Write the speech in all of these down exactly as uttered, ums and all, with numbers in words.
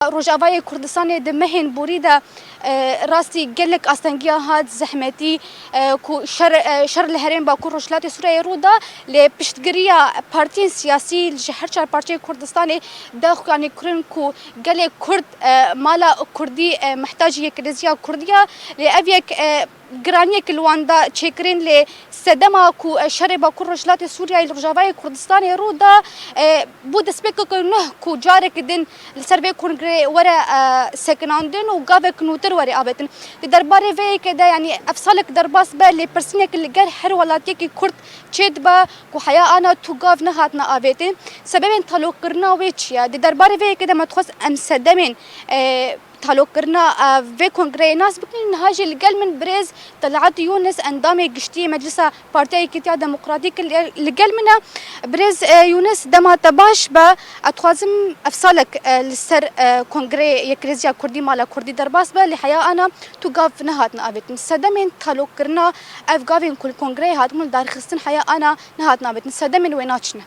Rojavayê Kurdistanê di mehên borî de, e, rastî gelek astengiya hat, zehmetî, e, ku şer, e, şer li herêm Bakur Rojhilatê Sûriyeyê rû da, lê piştgiriya partiyên siyasî ji her çar parçeyê Kurdistanê daxuyanî kirin ku gelê Kurd, e, mala Kurdî, e, mihtacî yekrêziya Kurdî ye. Lê ev yek, e, giraniyek li wan da çêkirin, lê sedema ku, e, şerê Bakur Rojhilatê Sûriyeyê li Rojavayê Kurdistanê rû da, e, bû destpêkeke nuh ku careke din li ser vê kongreyê were, e, sekinandin û gavek nûtir were avêtin. Di derbarê vê yekê de, yanî ev salek derbas be, lêpirsînek li gel her welatiyekî Kurd çêdibe ku heya ana tu gav nehatine avêtin. Sebebên talokirina wê çi ye? Di derbarê vê yekê de me dixwest em sedemên, e, talokirina, e, vê kongreyê nas bikin. Niha jî li gel min birêz Telaat Yûnis, endamê giştî yê Meclisa Partiya Yekîtiya Demokratîk li, li gel min e. Birêz, e, Yûnis, dema te baş be. Ez dixwazim ev salek, e, li ser, e, kongreyê Yekrêziya Kurdî, Mala Kurdî derbas be, lê heya ana tu gav nehatine avêtin. Sedemên talokirina ev gavên ku li kongreyê hatibûn darxistin heya ana nehatine avêtin. Sedemên wêna çi ne?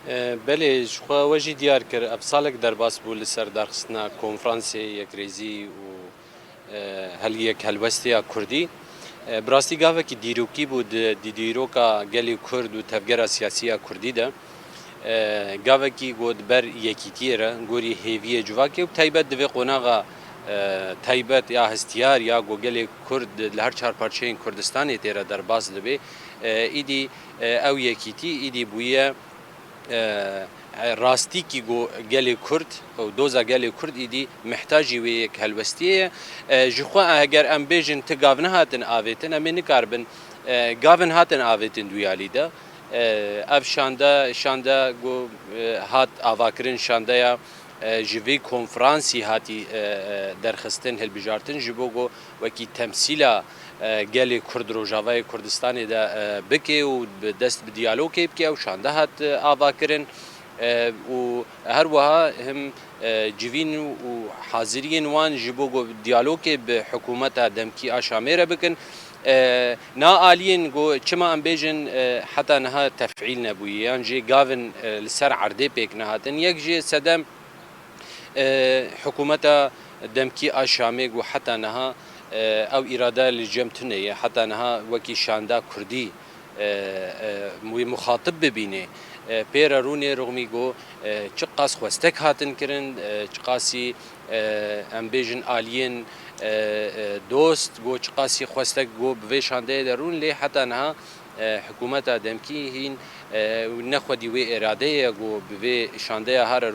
E, belê, ji xwe we jî diyar kir, ev salek derbas bû li ser darxistina konferansê yekrêzî û, e, hel-, yekhelwestiya Kurdî. E, bi rastî gavekî dîrokî bû di, di dîroka gelê Kurd û tevgera siyasî ya Kurdî de. E, gavekî ku di ber yekîtiyê re, gorî hêviyê civakê û taybet di vê qonaxa, e, taybet ya hestiyar ya ku gelê Kurd li her çar parçeyên Kurdistanê tê re derbas dibe. E, îdî, e, ew yekîtî îdî bûye e, rastîkî ku gelê Kurd û doza gelê Kurd îdî mihtacî wê yekhelwestiyê ye. E, ji xwe eger em bêjin ti gav nehatin avêtin, em ê nikaribin, e, gavin hatin avêtin duyalî de. E, ev şande, şande ku, e, hat avakirin, şandeya, e, ji vî konferansî hatî, e, e, derxistin, hilbijartin, ji bo ku wekî temsîla, e, gelê Kurd Rojavayê Kurdistanê de, e, bike û bi dest bi diyalogê bike. Ew şande hat, e, avakirin, e, û her wiha him, e, civîn û haziriyên wan ji bo ku diyalogê bi hikûmeta demkî a Şamê re bikin. E, na aliyên ku çima em bêjin, e, heta niha tefîl nebûye, yan jî gavin, e, li ser erdê pêk nehatin. Yek jî sedem, E, hikûmeta demkî a Şamê ku heta niha, e, ew îrade li cem tune ye, heta niha wekî şanda Kurdî, e, e, wî muxatib bibîne. E, pê re rûnê rûnê ku, e, çiqas xwestek hatin kirin, e, çiqasî, e, em bêjin aliyên, e, e, dost, ku çiqasî xwestek ku bi vê şandeyê de rûn, lê heta niha, e, hikûmeta demkî hîn, e, ne xwedî wê îradeyê ye ku bi vê şandeya ha re rûn